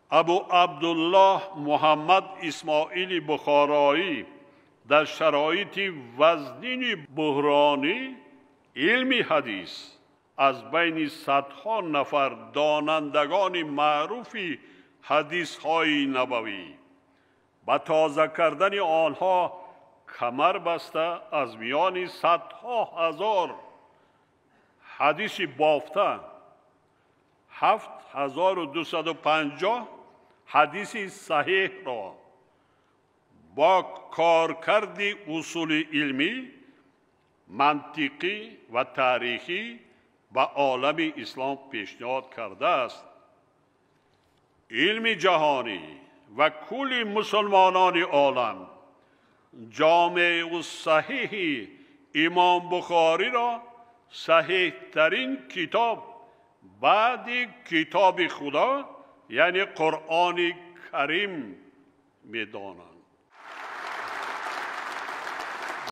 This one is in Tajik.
Абу Абдуллоҳ Муҳаммад Исмоили Бухороӣ дар шароити вазнини буҳронӣ илми ҳадис аз байни садҳо нафар донандагони маъруфи ҳадисҳои набавӣ ба тоза кардани онҳо камар баста, аз миёни садҳо ҳазор ҳадиси бофта 7250 ҳадиси саҳеҳро бо коркарди усули илмӣ, мантиқӣ ва таърихӣ ба олами ислом пешниҳод кардааст. Илми ҷаҳонӣ ва кулли мусулмонони олам Ҷомеъу саҳеҳи Имом Бухориро саҳеҳтарин китоб баъди китоби Худо, яъне Қуръони Карим, медонанд.